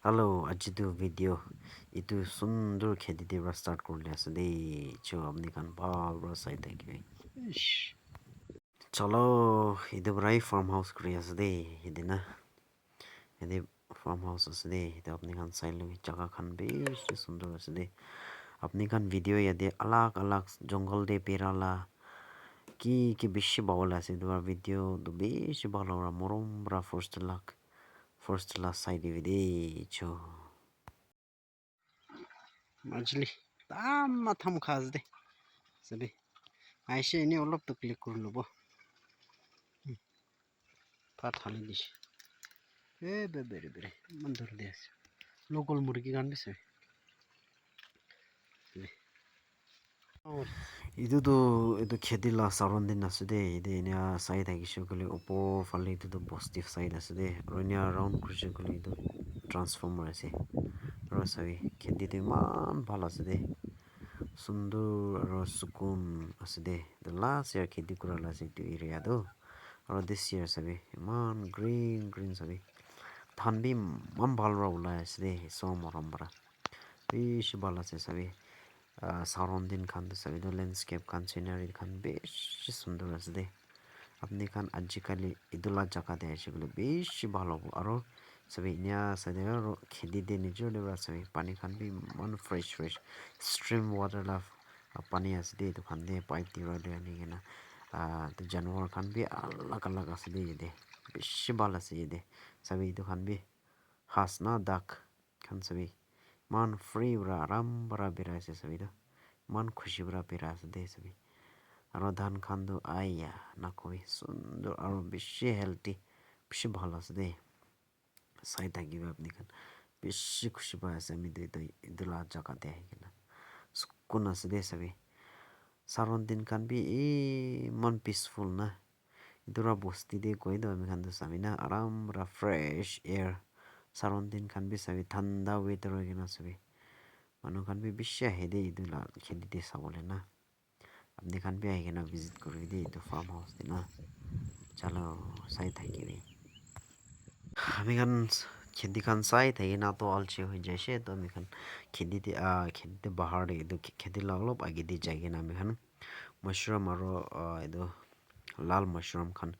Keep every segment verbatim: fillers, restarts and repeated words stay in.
Hello, aji tu video itu sundur kheti te para start kurina ase de. Cho apni khan bhal para sai thakibi. Ish. Chalo, itu para farmhouse kuri ase de. Yate na. Yate farmhouse ase de. Yate apni khan sai le jaga khan bishi sundur ase de. Apni khan video yate alag alag jungle te bera la ki ki bishi pabole ase. Itu para video tu bishi bhal para morom para first lak. First la sai dibi de cho. Majli. Tama tham kha ase de. Sabi. Aishe ini olop tu click kuri lobo. Hmm. Phat hali dishi. Eh, be bere bere. Iman dur de ase. Local murgi khan bi ase. Sabi. Itu tu, itu kheti la surrounding ase de, yate enia sai thakishe koile upor phale itu tu positive side ase de, aro enia round kurishe koile itu transformer ase. Aro sabi, kheti tu eman bhal ase de, sundur aro sukun ase de, etu last year kheti kura la ase etu area tu, aro this year sabi, eman green green sabi, dhan bi eman bhal para ulai ase de, so morom para. Bishi bhal ase sabi. Ah, surrounding khan tu sabi tu landscape khan, scenery khan bishi sundur ase de. Apni khan ajikali etu la jaga te aishe koile bishi bhal hobo. Aro sabi enia sai de aro kheti te nijor te para sabi pani khan bi eman fresh fresh stream water la, ah, pani ase de. Etu khan te pipe te para loi ani kena, ah, etu janwar khan bi alag alag ase de yate. Bishi bhal ase yate. Sabi etu khan bi has na duck khan sabi. Eman free para aram para birai ase sabi tu. Eman khushi para birai ase de sabi. Aro dhan khan tu aiya nakobi sundur aro bishi healthy. Bishi bhal ase de. Sai thakibi apni khan. Bishi khushi pai ase ami tu etu, etu la jaga te ahi kena. Sukun ase de sabi. Surrounding khan bi eman peaceful na. Etu la bosti te koi toh ami khan toh sabi na aram para fresh air surrounding khan bi sabi thanda weather hoi kena sabi manu khan bi bishi ahe de etu la kheti te sabole na apni khan bi ahi kena visit kuri bi de etu farmhouse te na chalo sai thaki bi ami khan kheti khan sai thaki na toh alchi hoi jaise toh ami khan kheti te ah kheti te bahar te etu kheti la olop age te jai kena ami khan mushroom aro ah etu lal mushroom khan,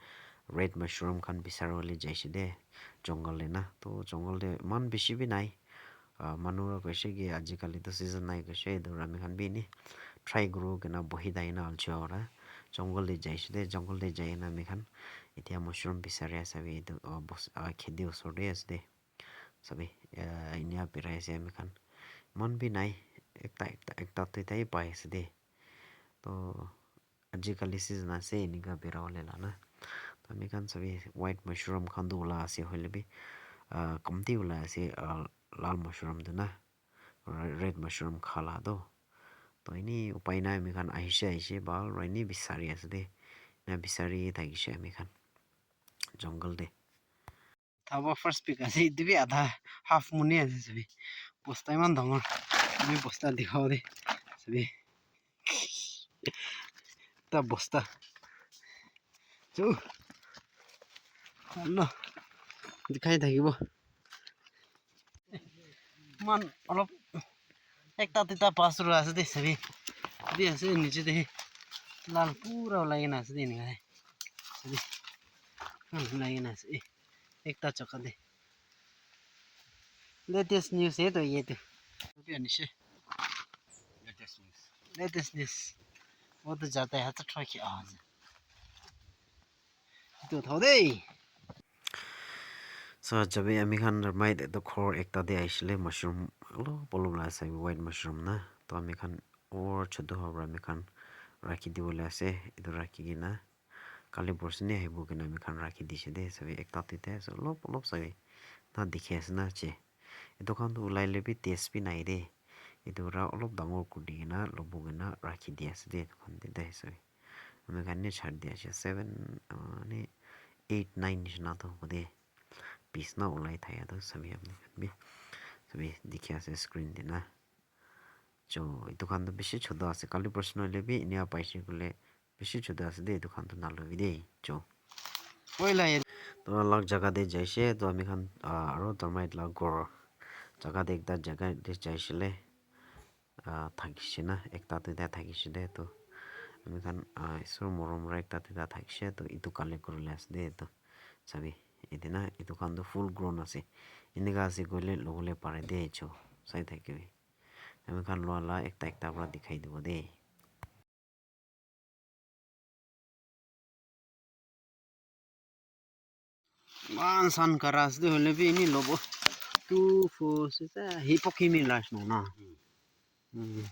red mushroom khan bisari bole jaise de jungle te na. Toh jungle te eman bishi bi nai. Ah, manu para koise ki ajikali toh season nai koise, etu para ami khan bi eni try kuru kena bohi thaki na alchi para jungle te jaise de, jungle te jai kena ami khan etiya mushroom bisari ase abi etu, ah, bos-, ah, kheti osor te ase de. Sabi, ah, enia birai ase ami khan. Eman bi nai, ekta, ekta, ekta, duita he pai ase de. Toh, ajikali season ase enika bera bole la na. Toh ami khan sabi white mushroom khan toh ulai ase hoile bi, ah, komti ulai ase, ah, lal mushroom toh na, re-, red mushroom kha la toh. Toh eni upai nai ami khan ahishe, ahishe bhal para eni bisari ase de. Ena bisari thakishe ami khan jungle te. Thaba first pick ase, etu bi adha half muni ase sabi. Bosta eman dangor. Ami bosta dikhabo de. Sabi. Ekta bosta. Chu. Allo. Dikhai thakibo. Eman olop ekta duita pass kura ase de sabi. Etu ase niche te lal pura ulai kena ase de enika. Sabi. Eman ulai kena ase. Ekta jaka te. Latest news he toh ye toh. Etu anishe. Latest news. Latest news. Wo toh jata hai, acha thoi ki aa. Etu uthao de. So, jabi ami khan ramai etu ghor ekta te aishile mushroom olop olop la ase white mushroom na. Toh ami khan or chotu hobo ami khan rakhi dibole ase. Etu rakhi kena Kali porsi ni ahibo koina ami khan rakhi dise de, sabi ekta duita ase, olop olop sabi na dikhi ase na che. Etu khan tu ulai le bi taste bi nai de. Etu para olop dangor kuri kena lobo koina rakhi di ase de, etu khan duita ase. Ami khan ni chari di ase seven, ah, ni eight, nine nishina tu hobo de. Piece na ulai thaka tu sabi apni khan bi. Sabi dikhi ase screen te na. Cho, etu khan tu bishi chotu ase. Kali porsi nohoile bi enia paise koile bishi chotu ase de, etu khan tu nalobi de. Cho. Toh alak jaga te jaise, toh ami khan, ah, aro termite la ghor Jaga te ekta jaga te jaishile, ah, thakishe na, ekta duita thakishe de, to ami khan, ah, isor morom para ekta duita thakishe, to etu collect kuribole ase de, etu sabi, ete na, etu khan tu full grown ase, enika ase koile lobole pare de, cho, sai thakibi, ami khan lua la ekta ekta para dikhai dibo de. Iman sun kara ase de, hoile bi eni lobo. Two, four, six, eh, hippo kimi last no na. Hmm.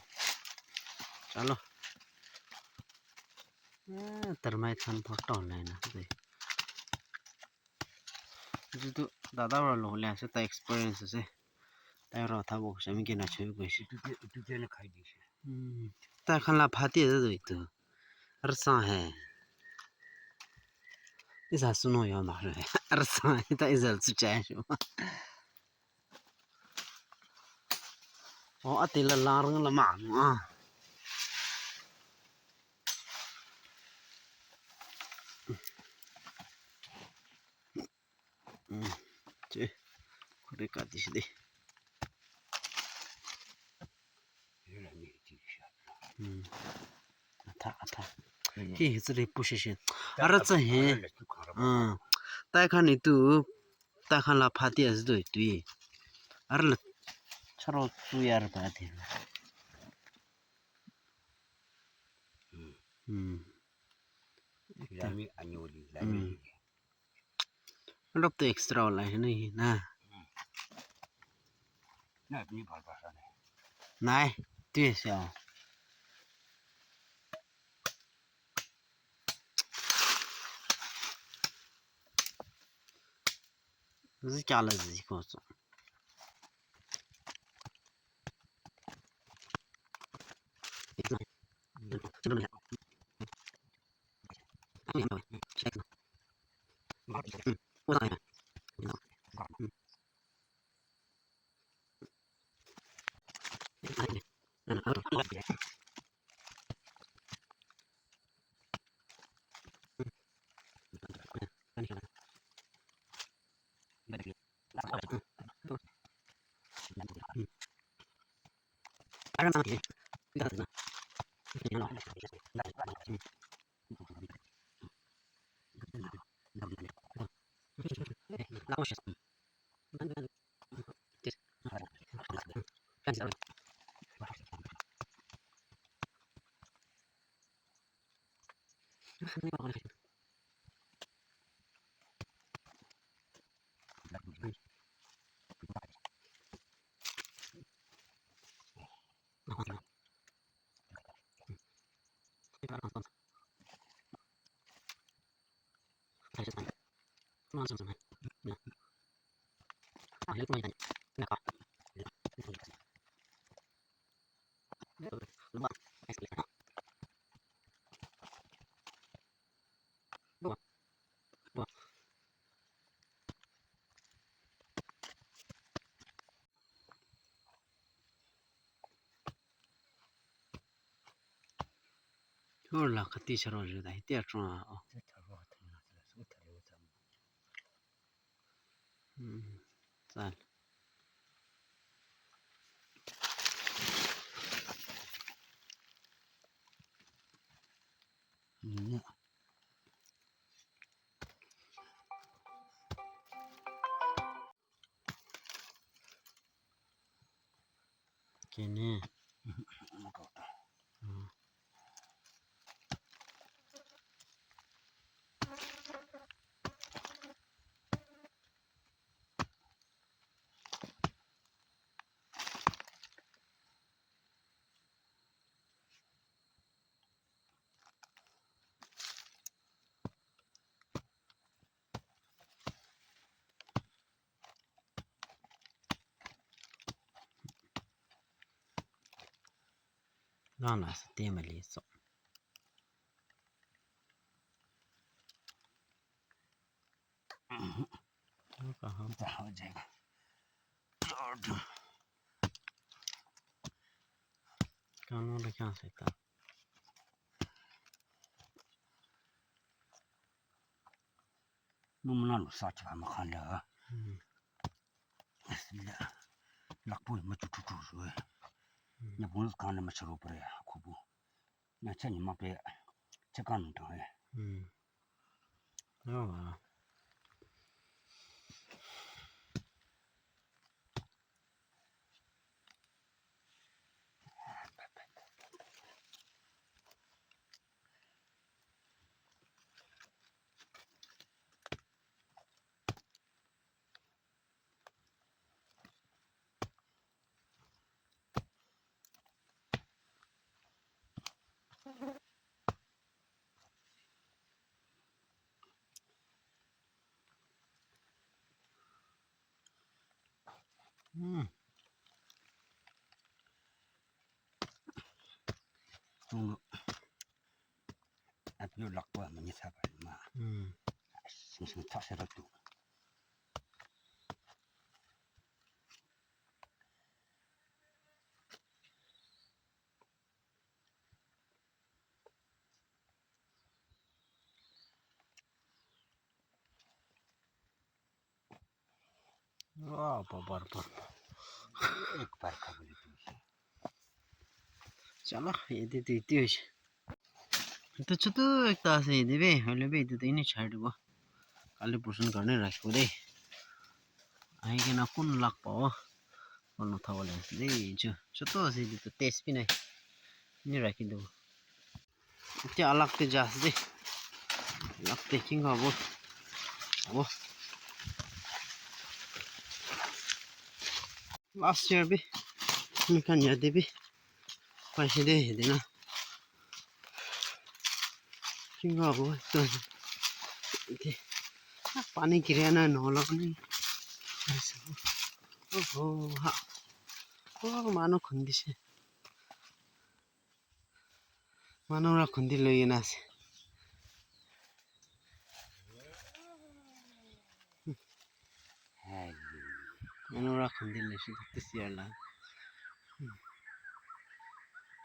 Chalo. Eh, termite khan photo nai na de. Etu tu dada para lobole ase, tai experience ase. Tai para utha bo koise, ami ke nachoi koise. Etu ke, etu ke na khai dise. Hmm. Tai khan la phati ase tu etu. Arsa hai. Isa suno yo ma re. Arsa hai, ta isa su chai shu. Oh, ati la lang la ma. Ah. Hmm. Che. Kore ka disi de. Hmm. Atha, atha. Ki hitsuri pushi shi. Ara tsa he. Hmm. Tai khan itu, tai khan la phati ase do itu. Ara la charo tu yar ba de. Hmm. Lami anyoli, lami. Hmm. Alop tu extra wala hai na, na. Na, apni bhal bhal sa nahi. Nai, tu ase, oh. Zi kya la zi ko so. Hor la khati charo ju da, hiti a chunga o. Hmm, sal. Hmm. Kene. Rana sa te mali so. Kahan? Kahan jayega? Kahan wala kya sa ita? Mumna lo sa cha ma khan la. Hmm. Bismillah. Lakpu ma chu chu chu su. Hmm. Na bu kan ma charo pare khubu. Na cha ni ma pe cha kan ta hai. Hmm. Oh, wow. Hmm. Tung apyu lakpa mani sapa ma. Hmm. Sing sing thak sera tu. Wow, babar, babar. Ek bar khabole tu. Chalo, yate tu iti hoise. Etu chutu ekta ase yate bi, hoile bi etu tu eni chai dibo. Kali portion karne rakhibo de. Ahi kena kun lak pabo. Kun uthabole ase de, etu chutu ase etu tu taste bi nai. Eni rakhi dibo. Etia alag te ja ase de. Alag te kinga hobo. Hobo. Last year bi, ami khan yate bi paise de, yate na. Kinga hobo, etu ase. Yate pani giri na nohola pani. Oho, ha. Oh, manu khundise. Manu para khundi loi kena ase. Manu para khundi loi ase, etu chair la.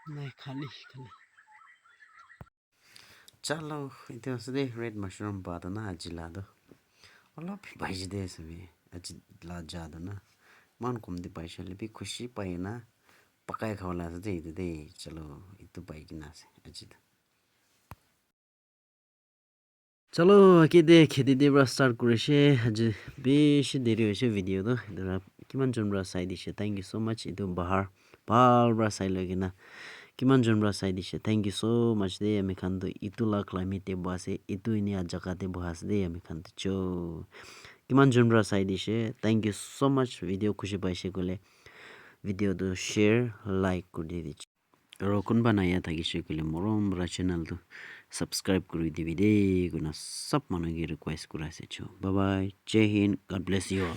Nai, khali, khali. Chalo, etu ase de red mushroom pa tu na aji la tu. Olop paise de ase bi, aji la ja tu na. Eman kom de paise hoile bi khushi pai na pakai khabole ase de etu de. Chalo, etu pai kena ase aji tu. Chalo, ake de kheti de para start kurishe. Aji bishi deri hoise video tu. Etu para kiman jon para sai dishe. Thank you so much. Etu bahar bhal para sai loi kena. Kiman jon para sai dishe. Thank you so much de. Ami khan tu etu la climate te boha ase. Etu enia jaga te boha ase de. Ami khan tu cho. Kiman jon para sai dishe. Thank you so much. Video khushi paishe koile video tu share, like kuri di. Aro kunba naya thakishe koile morom para channel tu subscribe kuri dibi de, koina sob manu ke request kuri ase cho. Bye bye. Jai Hind. God bless you all.